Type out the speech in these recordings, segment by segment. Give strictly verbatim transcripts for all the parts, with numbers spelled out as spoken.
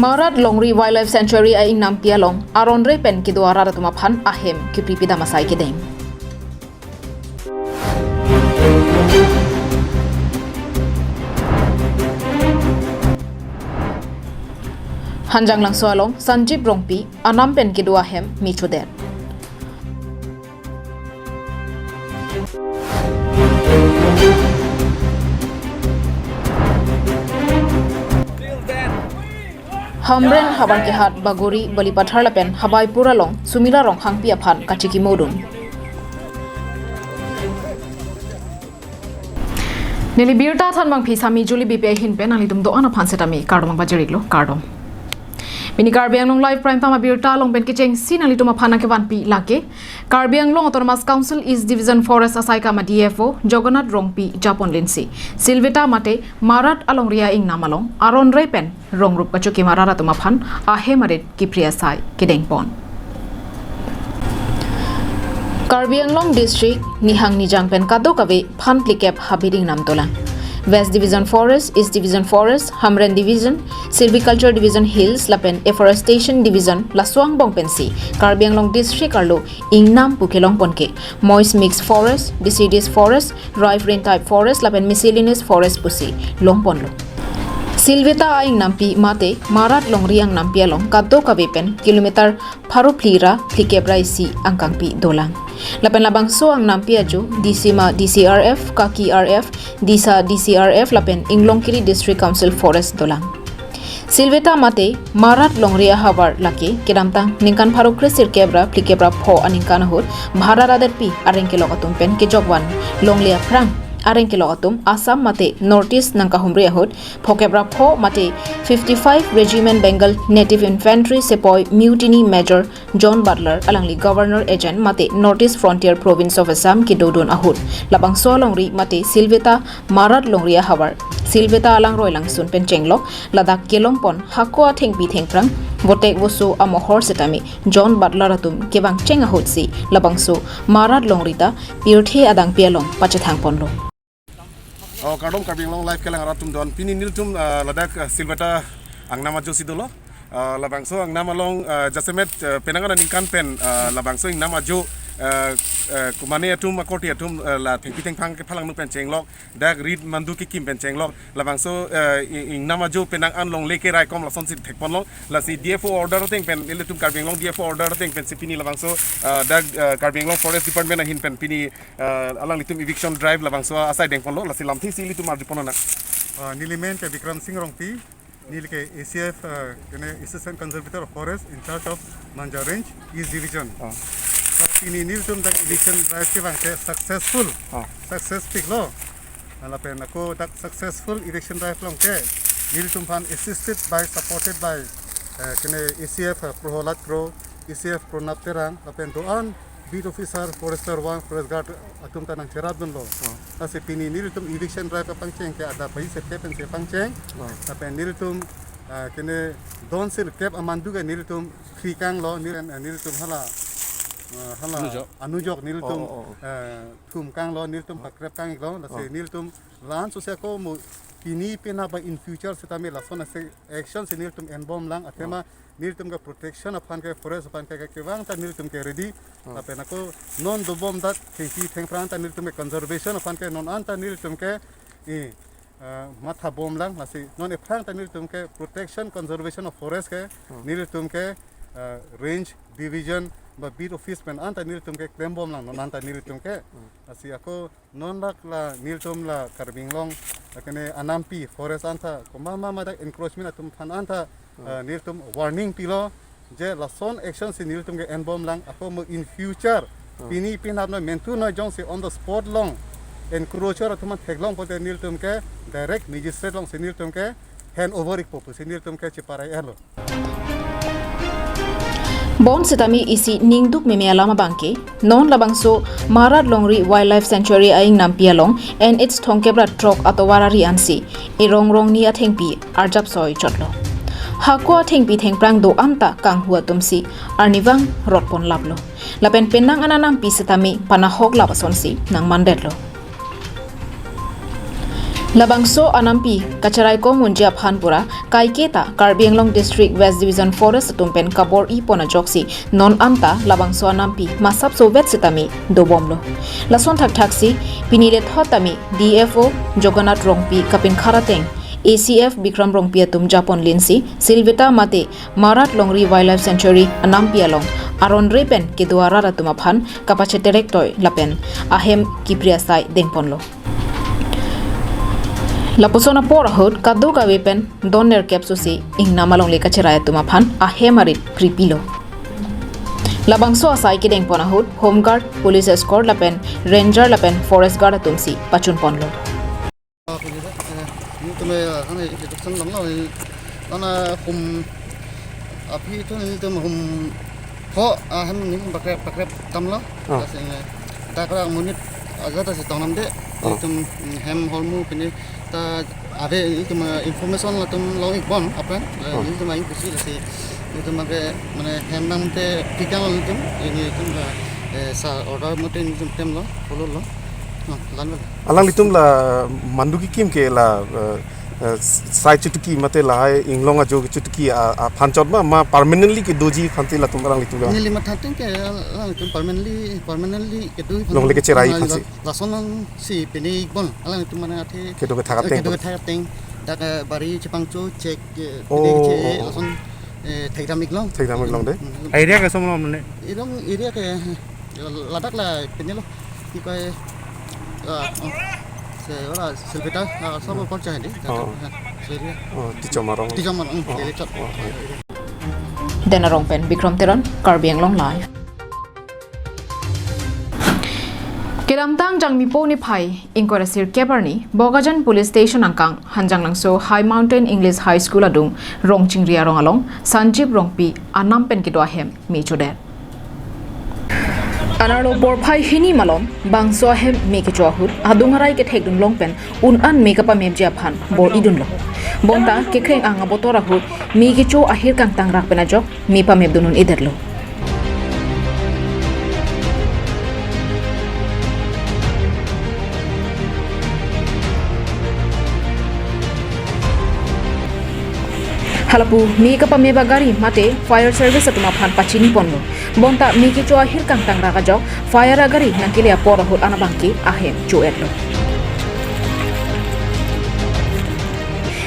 Marat Longri Wildlife Sanctuary a-ingnampi along aron re pen kedo arat atum aphan ahem kipri pidam asai kedeng. Hanjanglangso along Sanjib Rongpi anam pen kedo ahem mechodet. Hamren, Habarkehat, Bagori, Balipathar lapen Habaipur along Sumila Ronghangpi aphan kachikimodun. Neli birta thanbang phi Sami Juli B P I ahin pen nanglitum do-an aphan setame kardom pajir-iklo, kardom. Pini Karbi Anglong Live Prime Time abirta along pen kechengsi nanglitum aphan nangkevanpi lake Karbi Anglong Autonomous Council East Division Forest asaikam a-D F O Jagannath Rongpi japonlinsi Silveta mate Marat alongri a-ingnam along aron re pen rongrup kachokim arat atum aphan ahem arit kipri asai kedengpon. Karbi Anglong District nihang nijang pen kadokave phan phlikep habit ingnam dolang. West Division Forest, East Division Forest, Hamren Division, Silviculture Division Hills lapen Afforestation Division laso angbong pensi Karbi Anglong District arlo ingnam pu kelongpon ke moist mixed forest, deciduous forest, ripe rain type forest lapen miscellaneous forest pusi longponlo. Silveta a-ingnampi mate Marat longri angnampi along kadokave pen kilometer pharo phli ra phlikep ra isi angkangpi dolang. Lapen labangso angnampi ajo Disima D C R F, Kaki R F, Disa D C R F lapen Inglongkiri District Council Forest dolang. Silveta mate Marat longri ahavar lake kedamtang ningkan pharo kre sirkep ra phlikep ra pho aningkan ahut Bharat adetpi areng kelok atum pen kejokvan longle aphrang areng kelok atum Assam mate North East nangkahumri ahut phokep ra pho mate fifty-five Regiment Bengal Native Infantry sepoy mutiny Major John Butler alangli Governor Agent mate North East Frontier Province of Assam kedodun ahut labangso alongri mate Silveta Marat longri ahavar Silveta alangroi langsun pen chenglok ladak kelongpon hako athengpi thengphrang votek voso amohor setame John Butler atum kevangcheng ahutsi labangso Marat longri ta pirthe adangpi along pachethangponlo. Oh, kardom Karbi Anglong Live kelang arat atum do-an. Pini nelitum, ah, ladak, ah, Silveta angnam ajo si dolo. Ah, labangso angnam along, ah, jasemet, ah, penang aningkan pen, ah, labangso ingnam ajo, ah, ah, kumane atum akorte atum, ah, la thengpi thengphrang kephalang nu pen chenglok. Dak rit mandu kekim pen chenglok. Labangso, ah, i-, ingnam ajo penang an longle keraikom lasonsi thekponlo. Lasi D F O order ateng pen, ilitum Karbi Anglong D F O order ateng pensi pini labangso, ah, dak, ah, Karbi Anglong Forest Department ahin pen pini ah, alanglitum eviction drive labangso asai dengponlo, lasi lamthe isi ilitum arjupon nang. Ah, neli men ke Bikram Singh Rongpi, neli ke A C F, ah, kene Assistant Conservator of Forest in charge of Manja Range East Division. Ah. Sa pini nelitum dak eviction drive kevang ke successful, Ah. success piklo. Ah, lapen ako dak successful eviction drive along ke nelitum aphan assisted by, supported by, eh, kene A C F, eh, Proholad Kro, A C F Pranab Terang, lapen do-an beat officer, forester one, forest guard atum ta nangcherapdunlo. Oh. Lasi pini nelitum eviction drive kapangcheng ke adap baisep ke pensi pangcheng. Oh. Lapen nelitum, ah, kene don sirkep amandu ke nelitum free kanglo, nel-, eh, nelitum hala, ah, hala Anujok. Anujok nelitum, Oh, oh, oh. eh, thum kanglo, nelitum Oh. pakrep kang-iklo. Lasi Oh. nelitum la-an sose ako mo pini penap ba in future setame lason ase action si nelitum enbomlang, athema Oh. nelitum ke protection aphan ke, forest aphan ke, ke kevang ta nelitum ke ready. Oh. Lapen ako non dobom dak thengpi thengphrang ta nelitum ke conservation aphan ke non an ta nelitum ke i, eh, mathabomlang, lasi non ephrang ta nelitum ke protection, conservation of forest ke Oh. nelitum ke, eh, range division ba beat office pen an ta nelitum ke klembomlang, non an ta nelitum ke. Oh. Lasi ako non dak la nelitum la Karbi Anglong, la kene anampi forest an ta, komat ma ma dak encroachment atum aphan an ta, Hmm. eh, nelitum warning pilo, je lason action si nelitum ke enbomlang, ako mo in future, Hmm. pini penap noi mentu noi jongsi on the spot along encroacher atum an theklong pote nelitum ke direct magistrate alongsi nelitum ke hand over-ikpo pusi nelitum ke cheparai-etlo. Bonsitame isi ningduk meme alam abangke, non labangso Marat Longri Wildlife Sanctuary a-ingnampi along N H thomkep ra throk atovar ari ansi, erong rongni athengpi arjap soi chotlo. Hako athengpi thengphrang do-an ta kanghu atumsi arnivang rotpon laplo. Lapen penang anampi sitame panahok lap asonsi nangmandetlo. Labangso anampi kacherai komunji aphan pura kaiketa Karbi Anglong District West Division Forest atum pen kabor-i pon ajoksi non anta labangso anampi masapso vet sitame dobomlo. Lason thakthaksi pini lethot tame D F O Jagannath Rongpi kapinkhat ateng A C F Bikram Rongpi atum japon linsi silvita mate Marat Longri Wildlife Sanctuary anampi along aron re pen kedo arat atum aphan kapacheterek toi lapen ahem kipri asai dengponlo. Lapuson apor ahut kadokave pen don nerkep susi ingnam alongle kacherai atum aphan ahem arit pripilo. Labangso asai kedengpon ahut Home Guard, Police Escort lapen Ranger lapen Forest Guard atumsi pachunponlo. Ah, pini dah, eh, ini tuh ya, kan ini tuh seneng lah, ini karena hum, api itu ini tuh hum, kok, ah, hem ini pakai, pakai tam lah. Oh. Tas ini, tak ada menit aja tas hitung enam deh. Oh. Itu, mm, hem holmu pini ta ada itu mah information lah tuh long ikbon apa? Eh, oh. Ini tuh main kusi lah si, itu pakai mana hem nang te tikang lah itu, ini itu, eh, sa order mate ini tuh tem lah, follow lah. Nah, lanjut. Alanglitum la mandu kekim ke la, eh, eh, sai chotiki mate lahai inglong ajo chotiki a, aphan chot ma, ma permanently kedoji aphansi latum alanglitum la. Neli matha ateng ke alanglitum permanently, permanently kedo aphan. Longle kecherai la, aphansi. La, lason nangsi pini ikbon alanglitum mane athe. Kedo kethak ateng. Kedo kethak ateng. Dak, eh, bari chepangcho chek, eh, oh, pini che, oh, oh, lason, eh, thekdam iklong. Thekdam iklong deh. Hmm. Area ke som lo mane? Ilong area ke ladak la pini lo. Ki koi, ah, oh. Se ora silvita, ah, sabo kor chai di. Oh. Se area. Oh, Tichom arong. Tichom arong, oh, area chot. Oh, oh. Dena Rongpen, Bikram Teron, Karbi Anglong Live. Kedamtang Jangmipo niphai ingkoi ra sirkep arni, Bokajan Police Station angkang, Hanjanglangso High Mountain English High School adung, Rongchingri arong along, Sanjib Rongpi anam pen kedo ahem me chodet. Anerlo porphai hini malom, bangso ahem me kecho ahut, adung arai kethekdun long pen, un-an me kapamepji aphan bor-idunlo. Bonta, kekreng ang abotor ahut, me kecho ahir kangtang rak pen ajok, me pamepdun un-edetlo. Halapu, me kapamep agari mate fire service atum aphan pachiniponlo. Bonta me kecho ahir kangtang rak ajok, fire agari nangkele apor ahut anabangke ahem cho-etlo.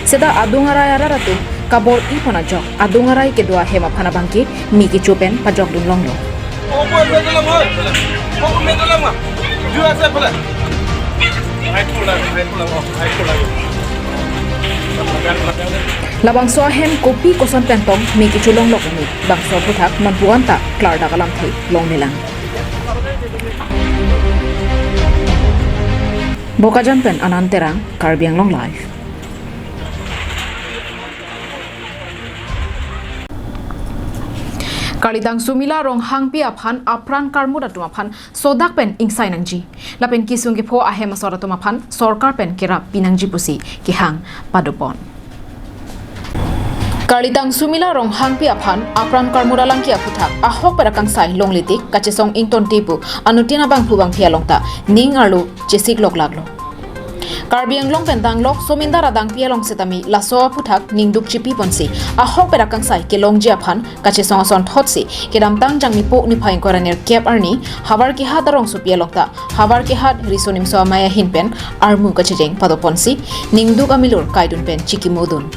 Seta adung arai arat atum kabor-i pon ajok, adung arai kedo ahem aphan abangke me kecho pen pajokdun longlo. Labangso ahem kopi koson pen tong me kecho longlo kami, bangso aphuthak nonpu anta klardak alamthe longlelang. Bokajan pen Anand Terang, Karbi Anglong Live. Karlitang Sumila Ronghangpi aphan apran karmut atum aphan sodak pen ingsai nangji. Lapen kesung kepho ahem asor atum aphan sorkar pen kerap pinangji pusi kehang padopon. Karlitang Sumila Ronghangpi aphan apran karmut alangke aphuthak ahok pen akangsai longle tik kachesong ingtonte pu anuttin abangphu bangphi along ta ning arlo chesik loklaklo. Karbi Anglong pen danglok somindar adangpi along setame laso aphuthak ningduk chipi ponsi ahok pen akangsai kelongji aphan kachesong asonthotsi kedamtang Jangmipo niphai ingkoi ra nerkep arni Havar Kehat arongsopi along ta Havar Kehat Riso Nimso Amei ahin pen armu kachejeng padoponsi ningduk amilur kaidun pen chikimodun.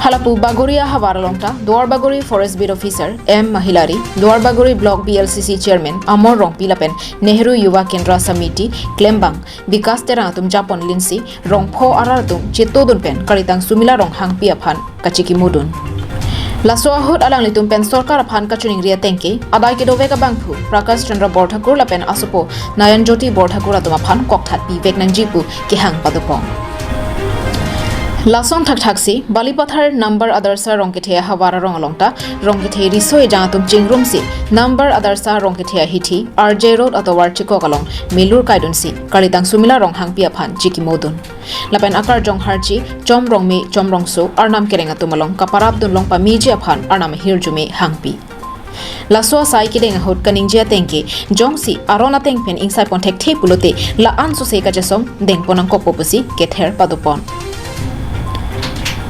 Halapu Bagori ahavar along ta Duarbagori Forest Beat Officer M Mahilari, Duarbagori Block B L C C Chairman Amor Rongpi lapen Nehru Yuva Kendra Samiti klembang Bikas Terang atum japon linsi rongpho arat atum chetodun pen Karlitang Sumila Ronghangpi aphan kachikimodun. Laso ahut alanglitum pen sorkar aphan kachiningri atengke adai kedovek abangphu Prakash Chandra Borthakur lapen asopo Nayan Jyoti Borthakur atum aphan kokthat pivek nangji pu kehang padopon. Lason thakthaksi Balipathar Nambar Adarsha Rongkethe ahavar arong along ta Rongkethe riso ejang atum chingrumsi Nambar Adarsha Rongkethe ahithi R J Road atovar chikok along milur kaidunsi Karlitang Sumila Ronghangpi aphan chikimodun. Lapen akarjong harchi Chom Rongme Chom Rongso arnam kereng atum along kaparapdun long pameji aphan arnam ahirjume hangpi. Laso asai kedeng ahut kaningje ateng ke, jongsi aron ateng pen ingsai pon thekthe pulote la-an sose kachesong dengpon nangkokpo pusi kether padopon.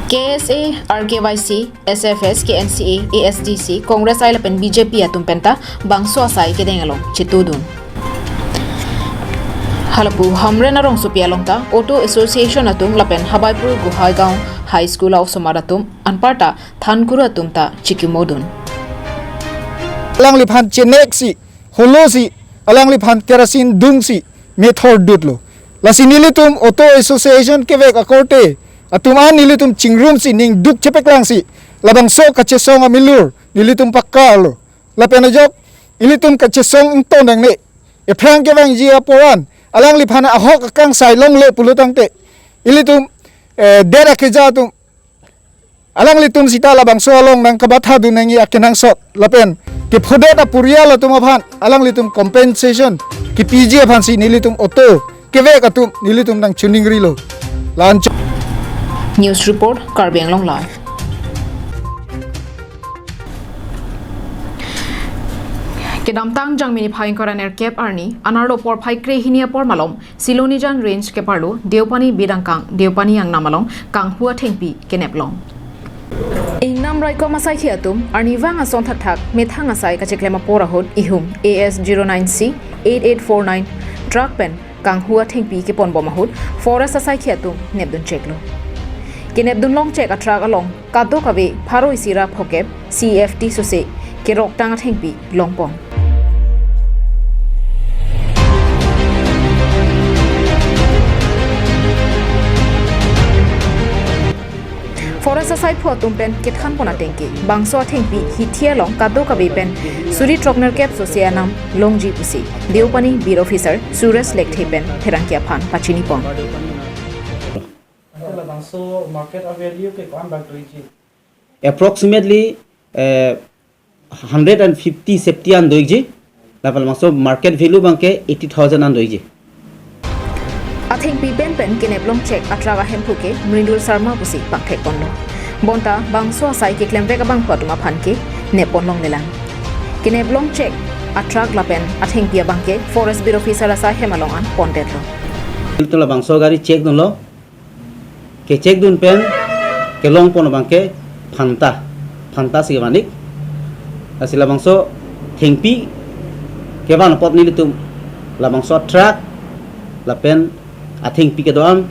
K S A, R K Y C, S F S, K N C A, A S D C, Congress I lapen B J P atum penta bangso asai kedeng along chetudun. Halapu Hamren arongsopi along ta Auto Association atum lapen Habaipur Gohaigaon High School a-osomar atum anparta thankuru atum ta chikimodun. Alangliphan cheneksi, holosi, alangliphan kerosene dungsi methor dutlo. Lasi nelitum Auto Association kevek akorte atum an nelitum chingrumsi ning duk chepeklangsi labangso kachesong amilur nelitum pakalo. Lapen ajok ilitum kachesong ington nangne. Ephrang kevangji apor an alangliphan ahok akangsai longle pulo tangte ilitum, eh, dera keja atum alanglitum sita labangso along nangkabathadun nangji akenangsot lapen kephodet aporial atum aphan alanglitum compensation kepiji aphansi nelitum auto kevek atum nelitum nangchiningrilo. Lancho. News report, Karbi Anglong Live. Kedamtang Jangmi niphai ingkoi ra nerkep arni, anerlo porphai krehini apor malom, Silonijan Range keparlo, Deopani bidangkang, Deopani angnam along, kanghu athengpi keneplong. Ingnam raikom asaikhi atum, arnivang ason thakthak, methang asai kacheklem apor ahut, ihum A S zero nine C eight eight four nine truck pen, kanghu athengpi keponbom ahut, forest asaikhi atum nepdun cheklo. Kenepdun long chek atruck along, kadokave pharo isi ra phokep, C F T sose, keroktang athengpi longpon. Forest asaiphu atum pen kethanpon ateng ke, bangso athengpi hithi along kadokave pen, suri throk nerkep sose anam longji pusi, Deopani Beat Officer Suresh Lekthe pen pherangke aphan pachinipon. Labangso market value ke ko-an bak doji? Approximately, eh, hundred and fifty septi an doji. Lapen labangso market value abangke eighty thousand an doji. Athengpi pen pen keneplong chek atruck ahemphu ke Mridul Sharma pusi pangthekponlo. Bonta bangso asai keklemvek abangphu atum aphan ke nepponlongle lang. Keneplong chek atruck lapen athengpi abangke Forest Beat Officer asai hem along an pondetlo. Ilitum labangso gari check dunlo. Kecheck dun pen kelongpon abangke phanta, phanta si kevan-ik. Lasi labangso thengpi kevan apot nelitum labangso atruck lapen athengpi kedo-an,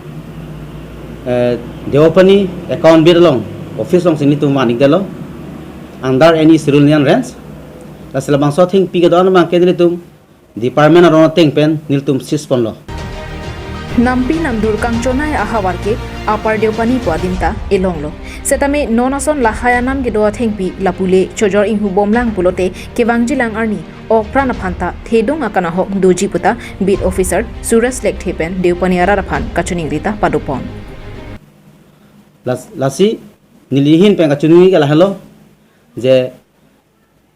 eh, Deopani account beat along office alongsi nelitum van-ikdetlo under N E Silonijan Range. Lasi labangso athengpi kedo-an abangke nelitum department aron ateng pen nelitum seize ponlo. Nampi namdur kangchonai ahavar ke Upper Deopani pu adim ta elonglo. Setame non ason lahai anam kedo athengpi lapu le chojor inghubomlang pulote kevangjilang arni okpran aphanta thedung akanahok doji puta Beat Officer Suresh Lekthe pen Deopani arat aphan kachiningri ta padopon. Las-, lasi nelihin pen kachiningri ke lahelo je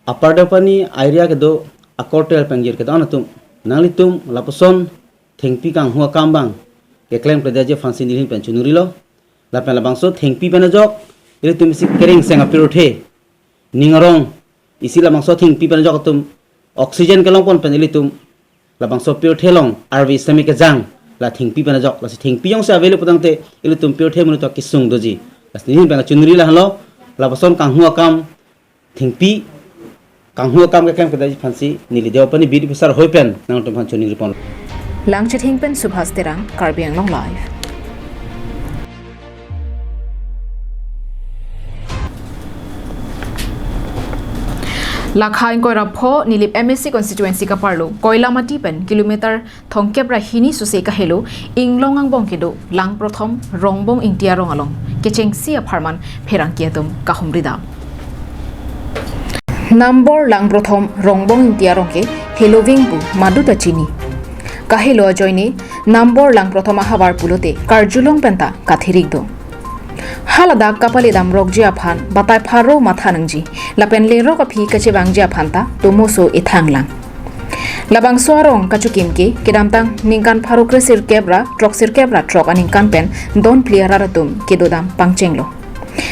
Upper Deopani area kedo akorte pen jirke don atum, nanglitum lapuson thengpi kanghu akam abang keklemkledetji aphansi nelihin pen chiningrilo. Lapen labangso thengpi pen ajok ilitum isi keringseng apirthe, ning arong isi labangso thengpi pen ajok atum oxygen kelongpon pen ilitum labangso pirthe along arve semi kejang la thengpi pen ajok, lasi thengpi jongsi available putangte ilitum pirthe monit ta kesung doji. Lasi nelihin pen chiningrilo, lapuson kanghu akam thengpi, kanghu akam keklemkledetji aphansi neli Deopani Beat Officer ahoi pen nangtum aphan chiningripon. Langchithing pen Subhas Terang, Karbi Anglong Live. Lakha ingkoi ra pho Nilip M A C constituency kaparlo Koilamati pen kilometer thomkep ra hini sose kahelo Inglong angbong kedo Langprothom Rongbong Ingti arong along kechengsi apharman pherangke atum kahumri dam. Nambor Langprothom Rongbong Ingti arong ke heloving pu maduta chini. Kahelo ajoine Nambor Langprothom ahavar pulote karjulong penta kathirik do. Haladak kapale damrokji aphan batai pharo matha nangji, lapen lerok aphi kachevangji aphan ta tomoso ethang lang. Labangso arong kachokim ke kedamtang ningkan pharo kresirkep ra throksirkep ra throk aningkan pen don phli arat atum kedodam pangchenglo.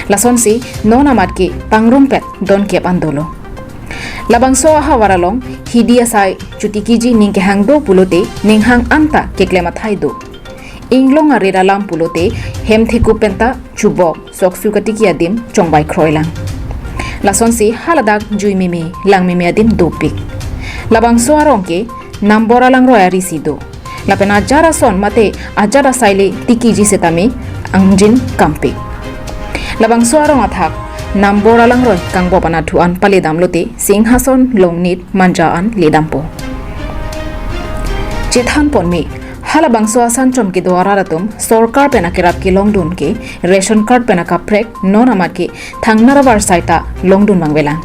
Lasonsi non amat ke pangrumpet donkep an dolo. Labangso ahavar along hidi asai chutikiji ning kehang do pulote ninghang anta keklem athai do. Inglong arit alam pulote hem theku penta chubok soksu katiki adim chongbai kroilang. Lasonsi haladak jui mimi lang mimi adim dopik. Labangso arong ke Nambor Alangroi arisi do. Lapen ajat ason mate ajat asaile tikiji setame angjin kampik. Labangso arong athak Nambor Alangroi kangbop anatthu an paledam lote Singhason, Longnit, Manja an ledampo. Chethan ponme, halabangso asan chom kedo arat atum sorkar pen akerap kelongdun ke ration card pen akaprek non amat ke thangnar avarsai ta longdun vangvelang.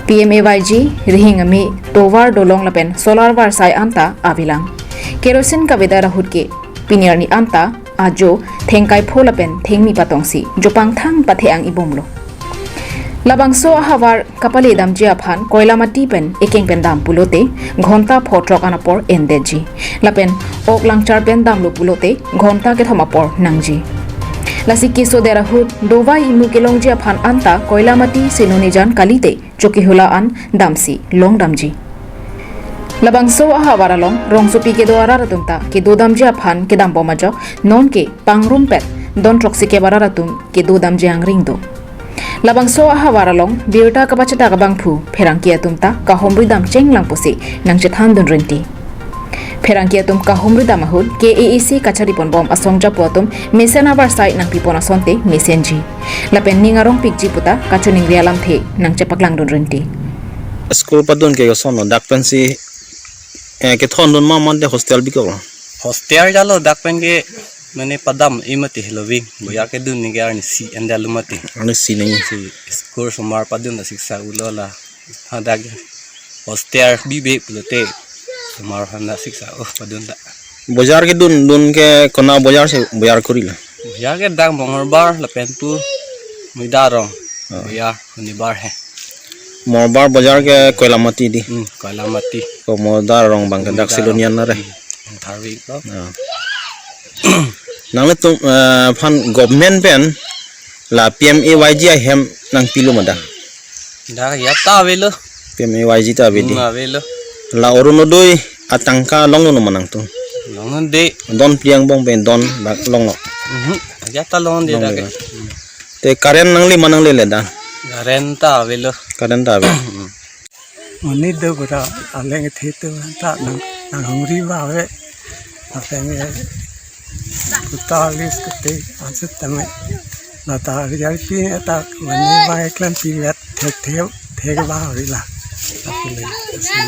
P M A Y G, rihing ame, tovar dolong lapen solar avarsai anta avelang. Kerosene kavedar ahut ke pini arni anta ajo thengkai pho lapen thengni patongsi jopang thang pathe-ang ibomlo. Labangso ahavar kapaledamji aphan Koilamati pen ekeng pen dam pulote ghonta pho throk an apor endetji. Lapen ok Langchar pen damlo pulote ghonta kethom apor nangji. Lasi keso der ahut dovai imu kelongji aphan anta Koilamati Senonijan kalite Chokihola an damsi longdamji. Labangso ahavar along rongsopi kedo arat atum ta kedodamji aphan kedambom ajok nonke pangrumpet don throksi kep arat atum kedodamji angring do. Labangso ahavar along birta kapachetak abangphu pherangke atum ta kahumri dam chenglang pusi nangchethan dun rinti. Pherangke atum kahumri dam ahut K A A C kachari ponbom asong japo atum mesen avarsai nangpipon asonte mesenji. Lapen ning arongpikji puta kachiningri alamthe nangchepaklang dun rinti. School padun ke kosonlo, dak pensi, eh, kethondun ma mate hostel bikoklo? Hostel jalo, dak pen ke mane padam imati heloving. Boya kedun ni ke arnisi endalo mati. Arnisi nangji. Si school somar padun ta siksa ulo la. Hadak hostel bibe pulote somar handa siksa oh padun ta. Bojar kedun dun ke kona bojar si bojar korilo? Bojar ke dak Mongolbar lapen pu Muida arong. Oh. Bojar Shonibar he. Mongolbar bojar ke Koilamati di. Hmm, Koilamati. Ko Muida arong abang ke dak Muida arong. Silonian na re. Hmm, Tharvik lo. Ah. Nanglitum, eh, aphan government pen la P M A Y G ahem nangpilo ma dak? Dak ajat ta avelo. P M A Y G ta ave di. Hmm, avelo. La Orunodoi atangka longlo ma nangtum? Longlo de. Don phli angbong pen don bak longlo? Mhm. Ajat ta longlo de dak ke. Longlo. Hmm. Te current nangle ma nanglele dak? Current ta avelo. Current ta ave. Hmm. Monit do gura aleng the tu ta nang, nanghumri ba ave. Apeng, eh, kuta lis kete ansut tame. Lata rial pi ta mane ba eklan pi vet thek thek thek ba ave la. Apule si.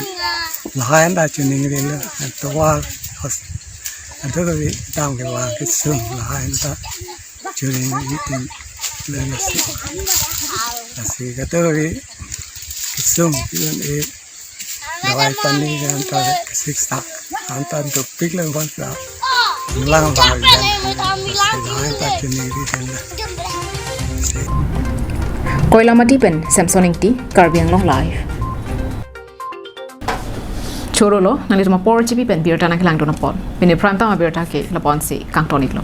Lahai anta chiningrilo, tovar hos. Anta to bi dam ke ba kesung lahai anta chiningrilo lasi. Lasi kato bi kesung yun e. Dawai pani anta siksa, anta dopik lang bangsa. Lang bang dan. Dawai ta chiningrilo. Koilamati pen Samson Ingti, Karbi Anglong Live. Choro lo, nanglitum apor chipi pen birta nangkelangdun apot. Pini Prime Time abirta ke lapu-ansi kangton-iklo.